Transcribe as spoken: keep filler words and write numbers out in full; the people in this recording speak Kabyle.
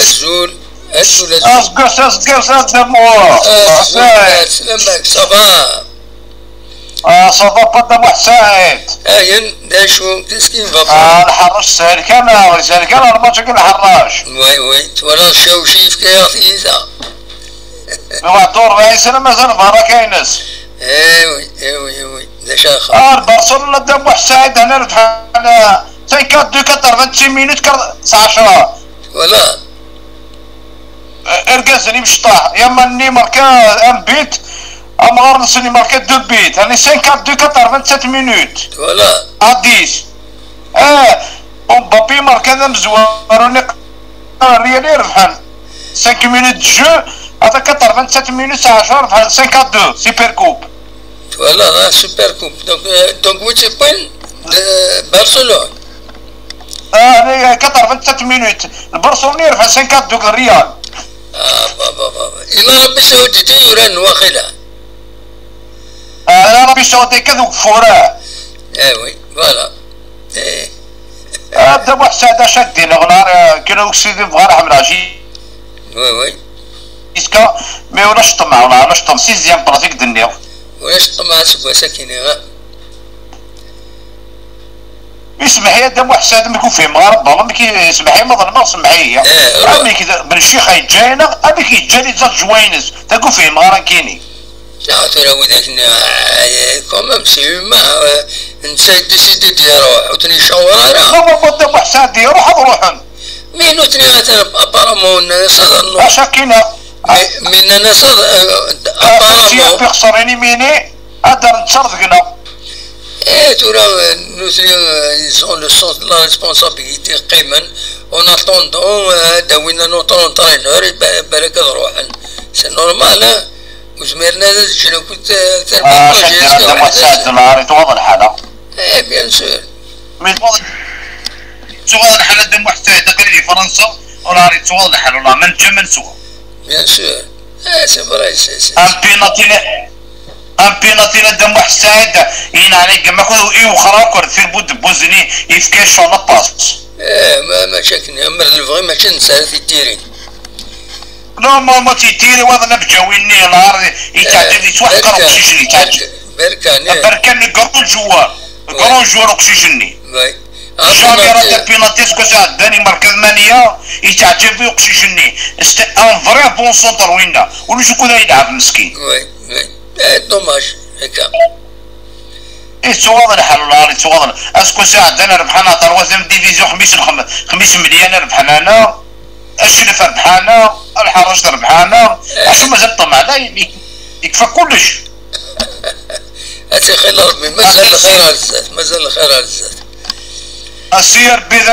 Azul. Azul, azul. Aseggas, aseggas, a Dda Muḥ. Azul, Saɛid. Selamek, ça va? Ah, ça va pas, Dda Muḥ Saɛid. Ayen, d acu, qu'est-ce qui ne va pas? Ah, lḥerrac sahel kan, ah, sahel kan, lmač-agi lḥerrac. Oui, oui, twalaḍ ccaw ci yefka-yaɣ tiyita. Waḥed u rebɛin sena mazal berra kaynes. Eh oui, eh oui, eh oui, d acu axir? Ah, Barcelone, Dda Muḥ Saɛid, hna rebḥen, ah, cinquante-deux quatre-vingt-six minutes, kar-, s ɛecṛa. Voilà. Eh, irgazen imecṭaḥ, yamma-nni marka un but, amɣar-nsen marka deux buts, yani cinquante-deux quatre-vingt-sept minutes. Voilà. À dix. Eh, Mbappé marka d amezwaru-nni, Real i rebḥen. Cinq minutes de jeu, ata quatre-vingt-sept minutes à عشرة, rebḥen cinq à deux, Super Coupe. Voilà, la Super Coupe. Donc, euh, donc, wi tt-iwwin? D-, Barcelone. Ah, quatre-vingt-sept minutes. Barcelone rebḥen cinq à deux Real. Ah, ba, ba, ba, ba. Ila Rabbi Saudi-t i yuran waqila. Ah, Rabbi Saudi-t i d ugeffur. Eh oui, voilà. Eh. Ah, Dda Muḥ Saɛid, acu ad d-iniɣ, nahar, eh, kra uksidi bɣa ḥemleɣ. Oui, oui. Iska, mais ulac ṭṭmeɛ, ulac ṭṭmeɛ, sixième place i k-d-nniɣ. Ulac ṭṭmeɛ seg wass-akini, ha? Ismeḥ-iyi a Dda Muḥ Saɛid, mi k-ur fhimeɣ ara, bala mi k-, ismeḥ-iyi ma ḍelmeɣ, semmeḥ-iyi. Eh, ruḥ. Amek d-, Ben Ccix a yeǧǧa-yi neɣ amek yeǧǧa les adjoints-ines? Tagi ur fhimeɣ ara nekkini. Ah, tura widak-nni, ah, quand même, c'est humain, euh, netta yedisidi-d iruḥ, ur ten-icawer ara. Ma, ma, ma, Dda Muḥ Saɛid iruḥ, ad ruḥen. Mi nutni atan apparemment nnan-as ad nruḥ. Acu akkin-a? Mi, mi nnan-as ad, euh, ah, apparemment. Si appersonne-ini mini, ad d-rren ttert deg-neɣ. Eh, tura, euh, nutni, euh, ils ont le sens de la responsabilité, qqimen, en attendant, euh, ad d-awin un autre entraîneur, i ba-, balak ad ruḥen. C'est normal, hein? Ur zmiren ad ǧǧen akk, eh, tarbaɛt. Ah, n wacu ad d-yerr Dda Muḥ Saɛid, nahar i tuɣaḍ lḥala. Eh, bien sûr. Mi tuɣaḍ, tuɣaḍ lḥala Dda Muḥ Saɛid, aql-i di Fransa, u nahar i tuɣaḍ lḥala, wallah, ma neǧǧa ma neswa. Bien sûr. Eh, c'est vrai, c'est, c'est, un penalty, un penalty a Dda Muḥ Saɛid, yenɛel agama akk, iwexxer akk ar tirbu d buzini, yefka ccɣel aṭas. Eh, ma, mačči akken, amer d lebɣi, mačči nesɛa tittirin. Non, ma, ma titiri, wa d anabǧawi-nni, nahar yettɛeǧǧib, yettwaḥqer uqcic-nni, yettɛeǧǧib. Berkan, eh. Berkan, grand joueur. Grand joueur uqcic-nni. Jamais ara d apinati, seg wass iɛeddan, imerka d mania, yettɛeǧǧib uqcic-nni. C'était un vrai bon centre, winna. Ulac ukud ara yelɛeb, meskin. Oui, oui. Eh, dommage, akka. Yettuɣaḍ lḥal, nahar yettuɣaḍ. Aseggas iɛeddan rebḥen ɣer troisième division, xmis n xam-, xmis melyun rebḥen ana. Aclef rebḥana, lḥeṛṛac rebḥana, acu mazal ṭṭmeɛ? La, yekfa kullec. Ad tt-ixil Ṛebbi, mazal lxir ar zdat, mazal lxir ar zdat. A si Ṛebbi, d